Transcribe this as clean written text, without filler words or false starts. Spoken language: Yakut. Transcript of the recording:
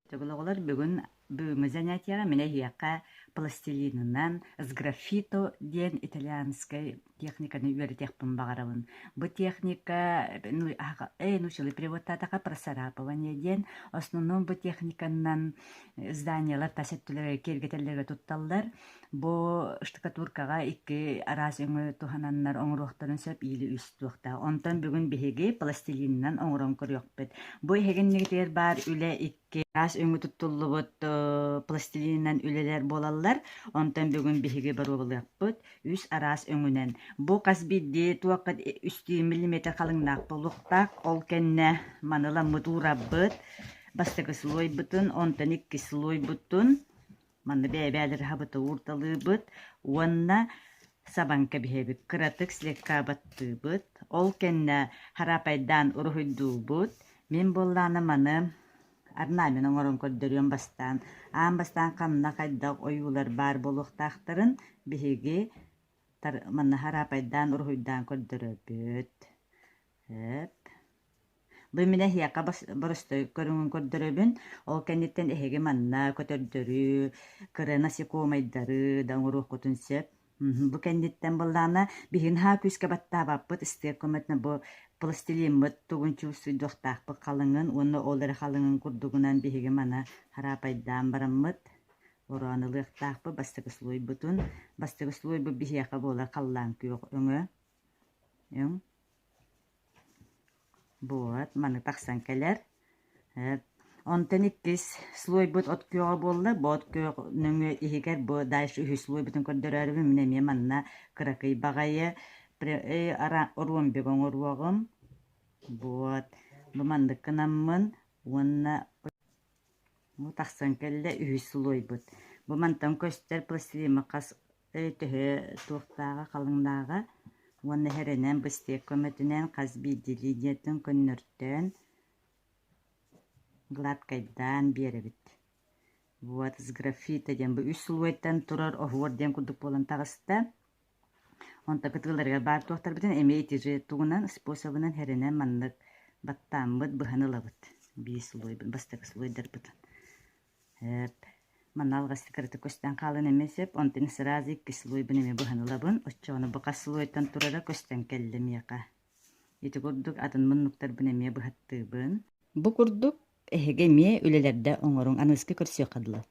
Төгүл оҕолор бүгүн бүгүҥҥү занятиеҕа мин эһиэхэ пластилинынан сграффито диэн итальянскай техниканы үөрэтиэхпин баҕарабын. Бу техника ну, научный переводтаатахха процарапывание диэн. Основном бу техниканан зданиелар тас өттүлэрэ киэргэтэллэргэ тутталлар. Бу штукатуркаҕа икки араас өҥү туһананнар оҥоруохтарын сөп иили үс туохтаах. Онтон бүгүн биһиги пластилинынан оҥорон көрүөхпүт. Бу эһигиннигитигэр баар үлэ икки араас өҥү туттуллубут пластилинынан үлэлэр буолаллар. Онтон бүгүн биһиги боруобалыахпыт үс араас өҥүнэн. Бу хас биирдии туохха үстүү миллиметр халыҥнаах буолуохтаах. Ол кэннэ маны ыламмыт уурабыт. Бастакы слойбутун, онтон иккис слойбутун Манна бэйэ-бэйэлэри хабыта уурталыыбыт уонна сабан кэбиһэбит, кыратык слегка баттыыбыт. Ол кэннэ хараапайдаан уруһуйдуубут. Мин буоллаҕына маны орнамент оҥорон көрдөрүөм бастаан. Аан бастаан ханна хайдах ойуулар баар буолуохтаахтарын биһиги манна хараапайдаан уруһуйдаан көрдөрөбүт. Эп. Бу мин эһиэхэ боростуой көрүҥүн көрдөрөбүн. Ол кэнниттэн эһиги манна көтөрдөрү, кыра насекомайдары да оҥоруоххутун сөп. Бу кэнниттэн былаана биһигин наһаа күүскэ баттаабаппыт, ыстыак көмөтүнэн бу пластилиммыт тугун чувствуйдуохтаахпыт халыҥын уонна ол эрэ халыҥын курдугунан биһиги маны хараапайдаан бараммыт ороон ылыахтаахпыт бастакы слойбутун. Бастакы слойбут биһиэхэ буолар халлаан күөх өҥө. Өҥ. Вот, маны тахсан кэлэр. Онтон иккис слойбут от күөҕэ буолла. Бу от күөх нөҥүө иһигэр бу дальше үһүс слойбутун көрдөрөөрүбүн мин эмиэ манна кыракый баҕайы ромбик оҥоруоҕум. Вот, бу маннык гынаммын уонна бу тахсан кэллэ үһүс слойбут. Бу мантан көстөр пластилима хас төһө туохтааҕа, халыҥнааҕа уонна эрэнэн быстыак көмөтүнэн хас биирдии линиятын көннөртөөн гладкайдаан биэрэбит. Вот сграффито диэн бу үс слойтан турар оһуор диэн курдук буолан таҕыста. Онтон кытыыларыгар баар туохтарбытын эмиэ ити же тугунан способынан эрэнэн маннык баттааммыт быһан ылабыт. Биир слойбун бастакы слойдарбытын. Эп. Манна алҕас кыратык көстөн хаалан эмиэ сөп. Онтон сразу иккис слойбун эмиэ быһан ылабын. Оччоҕуна бу хас слойтан турара көстөн кэллэ миэхэ. Ити курдук атын муннуктарбын эмиэ быһаттыыбын. Бу курдук эһиги эмиэ үлэлэрдэ оҥоруҥ. Аныгыскы көрсүөххэ дылы.